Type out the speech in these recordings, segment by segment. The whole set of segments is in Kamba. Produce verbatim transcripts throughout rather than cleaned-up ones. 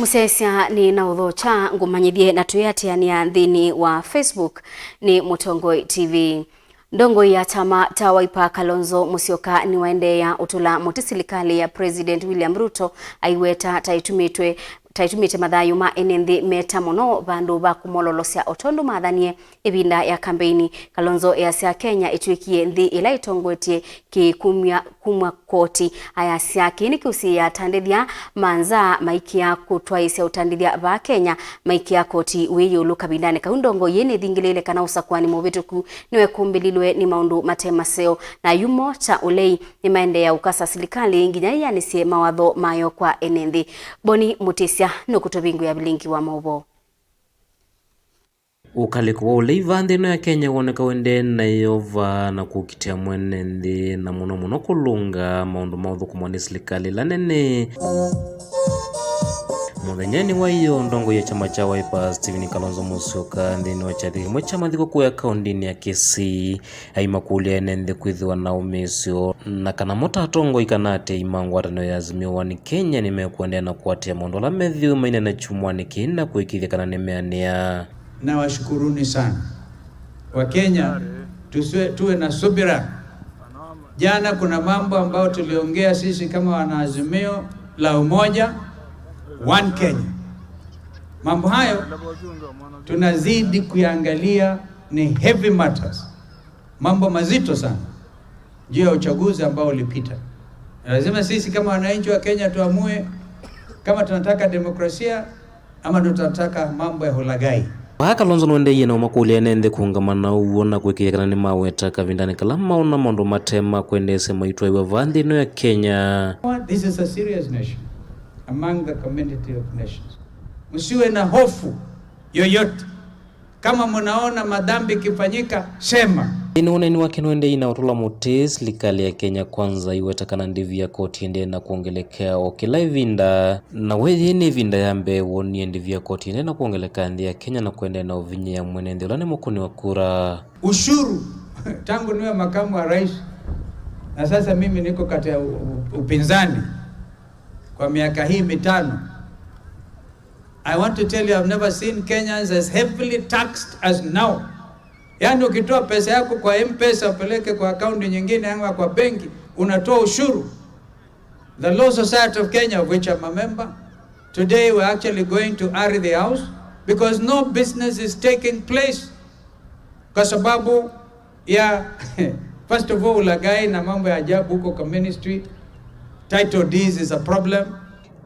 Mũsyaĩĩsya nĩ na ũthokya ngũmanyĩthye na twĩatĩanĩa nthĩnĩ wa Facebook nĩ Mũtongoi T V. Ndongoi ya kyama kya Wiper Kalonzo Musyoka nĩwaendeea ũtũla mũtĩ silikalĩ ya President William Ruto aiweta ta ĩtumĩtwe ta ĩtumĩte mathayũ ma ene nthĩ meta mũno vandũ va kũmololosya o tondũ mathanie ĩvinda ya kambeini. Kalonzo easya Kenya ĩtw'ĩkie nthĩ ĩla ĩtongoetye kĩĩ kumya kumw'a koti. Ayasya kĩĩ nĩkĩusĩĩa atandĩthya ma nza maikĩa kũtwaĩĩsya ũtandĩthya vaa Kenya maikĩa koti wĩ ĩũlũ. Kavindanĩ kau, ndongoi ĩĩ nĩthingĩlĩĩle kana ũsakũani mũvĩtũku nĩwekũmbĩlilwe nĩ maũndũ mate maseo, na yumo ta ũlei nĩmaendeea ũkasa silikalĩ nginya yĩanĩsye mawatho mayo kwa ene nthĩ. Boni Mũtĩsya nũkũtũvingũĩa vilingi wa maũvoo. Ũkalĩko wa ũlei vaa nthĩ ĩno ya Kenya woneka ũendee na ĩyova na kũkitĩa mwene nthĩ, na mũno mũno kũlũnga maũndũ ma ũthũkũmwa nĩ silikalĩ ĩla nene. Mũthenyanĩ wa ĩyoo, ndongoi ya kyama kya Wiper, Stephen Kalonzo Musyoka, nthĩnĩ wa kyathĩ kĩmwe kya mathiko kũya kaũndĩnĩ ya Kisii, aimakũlya ene nthĩ kwĩthĩwa na ũmĩĩsyo na kana mo ta atongoi kana aatĩĩi ma ngwatanĩo ya Azimio One Kenya nĩmekũendeea na kũatĩĩa maũndũ ala methĩwe maineena kyumwanĩ kĩĩ na kũĩkĩĩthya kana nĩmeanĩa. Nawashukuruni sana. Wakenya, tusiwe, tuwe na subira. Jana kuna mambo ambayo tuliongea sisi kama wanaazimio la umoja, One Kenya. Mambo hayo tunazidi kuyaangalia, ni heavy matters. Mambo mazito sana juu ya uchaguzi ambao ulipita. Na lazima sisi kama wananchi wa Kenya tuamue kama tunataka demokrasia ama tunataka mambo ya hulagai. Vaa Kalonzo nũendeeie na ũmakũlya ene nthĩ kũũngama na ũw'o na kũĩkĩĩthya kana nĩmaweta kavindanĩ kala maona maũndũ mate ma kwendeesya maitwaĩwa vaa nthĩ ĩno ya Kenya. This is a serious nation among the community of nations. Msiwe na hofu yoyote. Kama mnaona madhambi ikifanyika, sema. Ĩndĩ ũneeni wake nũendeeie na ũtũla mũtĩ silikalĩ ya Kenya Kwanza iweta kana ndĩvi ya koti ĩendee na kwongelekea o kĩla ĩvinda. Na we yĩĩ nĩ ĩvinda ya mbee wonie ndĩvi ya koti ĩendee na kwongeleka nthĩ ya Kenya na kũendeea na ũvinyĩĩa mwene nthĩ ũla nĩ mũkũni wa kura. Ushuru, tangu niwe makamu wa rais, na sasa mimi niko kati ya u-, u-, upinzani kwa miaka hii mitano. I want to tell you, I've never seen Kenyans as heavily taxed as now. Yaani ukitoa pesa yako kwa M-Pesa upeleke kwa akaunti nyingine ama kwa benki, unatoa ushuru. The Law Society of Kenya, of which I'm a member, today we're actually going to arry the house because no business is taking place kwa sababu ya first of all, ulaghai na mambo ya ajabu huko kwa ministry. Title deeds is a problem.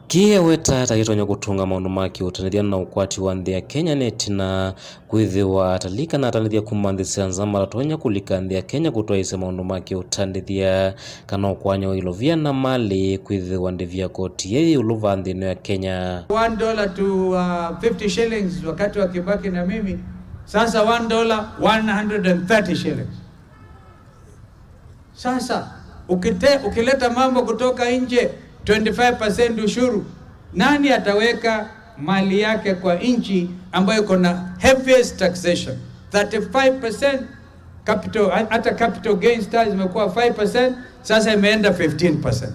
Kĩĩ eweta ta kĩtonya kũtũnga maũndũ ma kĩũtandĩthya na ũkwati wa nthĩ ya Kenya nĩ ĩtina kwĩthĩwa atalii kana atandĩthya kuma nthĩ sya nza matatonya kũlika nthĩ ya Kenya kũtwaĩĩsya maũndũ ma kĩũtandĩthya kana ũkwany'a wa ilovia na malĩ kwĩthĩwa ndĩvi ya koti yĩ ĩũlũ vaa nthĩ ĩno ya Kenya. One dollar to, uh, fifty shillings wakati wa Kibaki na mimi. Sasa one dollar, one hundred and thirty shillings. Sasa ukite-, ukileta mambo kutoka nje, twenty-five percent ushuru, nani ataweka mali yake kwa nchi ambayo iko na heaviest taxation? Thirty-five percent capital, ha-, hata capital gains tax imekuwa five percent, sasa imeenda fifteen percent.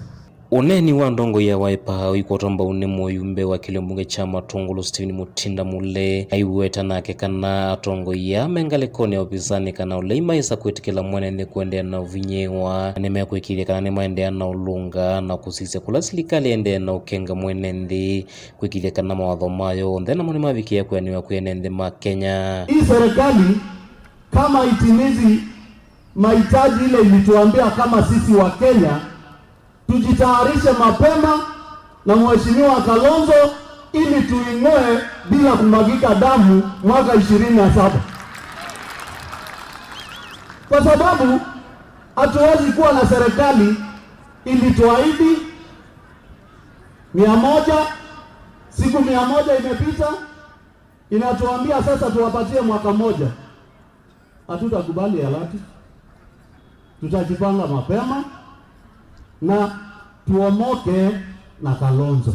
Ũneeni wa ndongoi ya Wiper ũikwatwa mbau nĩ mũyumbe wa kĩlio mbunge kya Matũngũlũ Stephen Mutinda Mule aiweta nake kana atongoi aa me ngalĩkonĩ ya ovisanĩ kana ũlei maĩsa kwĩtĩkĩla mwene nthĩ kũendeea na ũvinyĩĩwa, na nĩmekwĩkĩĩthya kana nĩmaendeea na ũlũnga na kũsisya kũla silikalĩ ĩendee na ũkenga mwene nthĩ kwĩkĩĩthya kana mawatho mayo onthe namo nĩmavikĩĩa kwĩanĩwa kwĩ ene nthĩ ma Kenya. Hii serikali kama itimizi mahitaji ile ilituambia kama sisi wa Kenya, tujitayarishe mapema na Mheshimiwa Kalonzo ili tuing'oe bila kumwagika damu mwaka ishirini na saba. Kwa sababu hatuwezi kuwa na serikali ilituahidi mia moja, siku mia moja imepita, inatuambia sasa tuwapatie mwaka moja. Hatutakubali alati. Tutajipanga mapema na tuomoke na Kalonzo.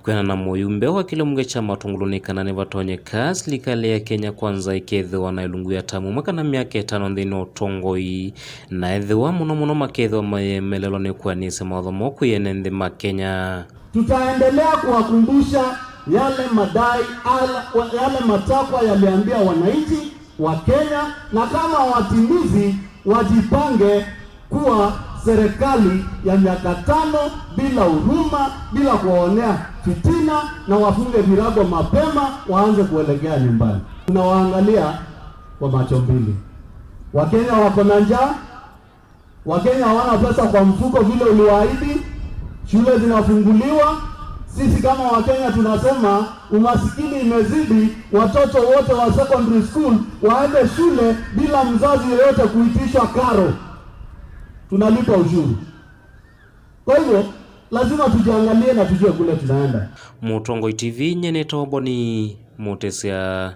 Kwĩanana na mũyumbe wa kĩlĩo mbunge kya Matungulu nĩ kana nĩvatonyeka silikalĩ ya Kenya Kwanza ĩkethĩwa na ĩlungu ya tamu ĩmwe kana myaka ĩtano nthĩnĩ wa ũtongoi, na ethĩwa mũno mũno makethĩwa mayemelelwa nĩ kũanĩsya mawatho moo kwĩ ene nthĩ ma Kenya. Tutaendelea kuwakumbusha yale madai, ala-, yale matakwa yaliambia wananchi wa Kenya, na kama hawatimizi, wajipange kuwa serikali ya miaka tano bila huruma, bila kuwaonea fitina, na wafunge virago mapema, waanze kuelekea nyumbani. Tunawaangalia kwa macho mbili. Wakenya wako na njaa, Wakenya hawana pesa kwa mfuko vile uliwaahidi, shule zinafunguliwa. Sisi kama Wakenya tunasema umasikini imezidi, watoto wote wa secondary school waende shule bila mzazi yeyote kuitishwa karo. Tunalipa ushuru. Kwa hivyo, lazima tujiangalie na tujue kule tunaenda. Mũtongoi T V, nyie nĩtawa Boni Mũtĩsya.